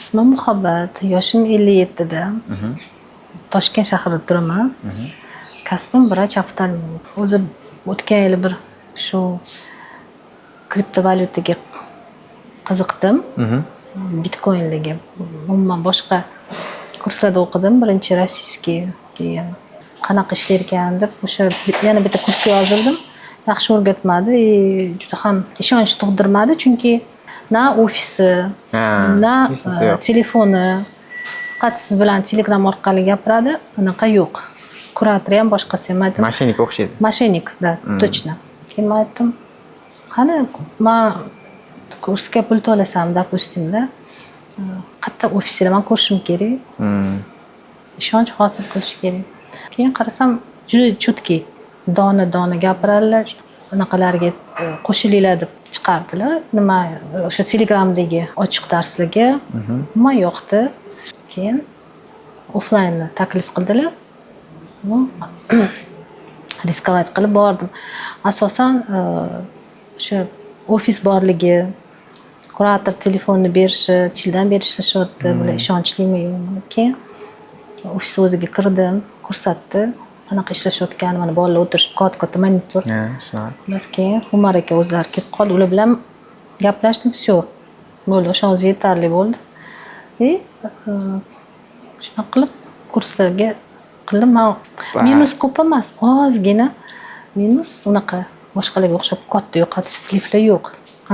Ismim Muhabbat, yoshim 57da. Toshkent shahrida turaman. Kasbim vrach oftalmolog. O'zi o'tgan yili bir shu kriptovalyutaga qiziqdim. Bitcoinlarga. Umuman boshqa kurslarda o'qidim. Birinchi российский, keyin qanaqa ishlar ekan deb o'sha yana bitta kursga yozildim. Yaxshi o'rgatmadi и juda ham ishonch tug'dirmadi, chunki na ofisi, na hech narsa yo'q. Telefoni, faqat siz bilan Telegram orqali gapiradi, anaqa yo'q. Kuratori ham, boshqasi ham, aytdim. Мошенник o'xshaydi. Мошенник, да, точно. Keyin man aytdim, qani, man kursga pul to'lasam, допустим, da, qayerda ofisinglar, man ko'rishim kerak, ishonch hosil qilish kerak. Keyin qarasam, juda четкий, dona dona gapiradilar. Anaqalarga qo'shilinglar deb chiqardilar, nima, o'sha Telegramdagi ochiq darslarga umuman yoqdi. Keyin offlaynni taklif qildilar. Ну, рисковать qilib bordim. Asosan o'sha ofis borligi, kurator telefonni berishi, chindan beri ishlashyapti bular, ishonchlimi, yo'qmi. Keyin ofis o'ziga kirdim, ko'rsatdi qanaqa ishlashayotgani. Mana bolalar o'tirishib, katta katta monitor. Ha, shunaqa. Xullas, keyin Umar aka o'zlari kelib qoldi, ular bilan gaplashdim, все, bo'ldi, o'sha o'zi yetarli bo'ldi. И shunaqa qilib kurslarga qildim man. Minus ko'p emas, ozgina minus, unaqa boshqalarga o'xshab katta yo'qotish, слив lar yo'q.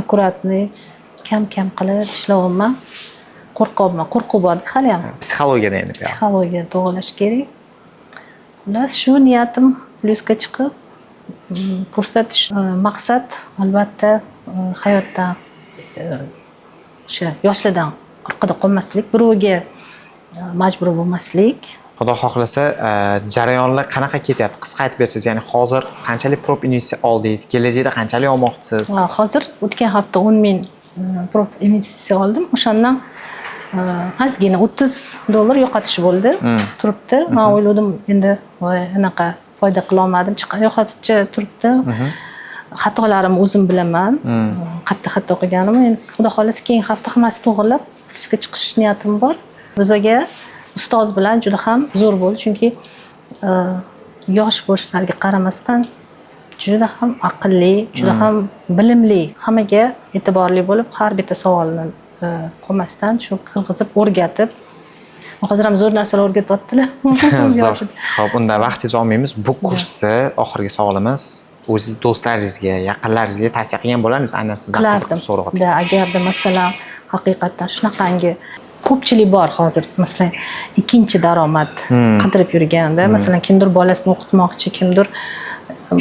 Аккуратный, kam kam qilib ishlayapman. Qo'rqyapman, qo'rquv bor haliyam. Psixologiyada endi bu yoq. Psixologiya to'g'irlash kerak. Xullas, shu niyatim plyusga chiqib, ko'rsatish. Maqsad albatta, hayotdan, o'sha yoshlardan orqada qolmaslik, birovga majbur bo'lmaslik. Xudo xohlasa, jarayonlar qanaqa ketyapti? Qisqa aytib bersangiz, ya'ni hozir qanchalik prop investitsiya oldingiz, kelajakda qanchalik olmoqchisiz? Hozir o'tgan hafta 10 000 prop investitsiya oldim. O'shandan ozgina 30 dollar yo'qotish bo'ldi. Turibdi. Man o'yladim, endi voy, anaqa foyda qilolmadim, yo'qotishcha turibdi. Xatolarimni o'zim bilaman, qayerda xato qilganimni. Endi Xudo xohlasa, keyingi hafta hammasi to'g'irlab, plyusga chiqish niyatim bor. Bizaga ustoz bilan juda ham zo'r bo'ldi, chunki yosh bo'lishlariga qaramasdan juda ham aqlli, juda ham bilimli, hammaga e'tiborli bo'lib, har bitta savolni qolmasdan shu qilg'izib o'rgatib, hozir ham zo'r narsalar o'rgatyaptilar. Zo'r. Ho'p, unda vaqtingizni olmaymiz. Bu kursni, oxirgi savolimiz, o'ziz do'stlaringizga, yaqinlaringizga tavsiya qilgan bo'larmisiz? Aynan sizdan Qilardim. qiziqib so'rayapti. Да, agarda, masalan, haqiqatdan shunaqangi ko'pchilik bor hozir, masalan, ikkinchi daromad qidirib yurganda, masalan, kimdir bolasini o'qitmoqchi, kimdir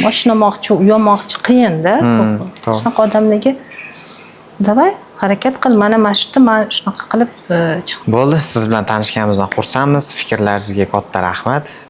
moshina olmoqchi, uy olmoqchi, qiyinda. Shunaqa odamlarga давай, harakat qil, mana shu yerda man shunaqa qilib chiqdim. Bo'ldi, siz bilan tanishganimizdan xursandmiz. Fikrlaringizga katta rahmat.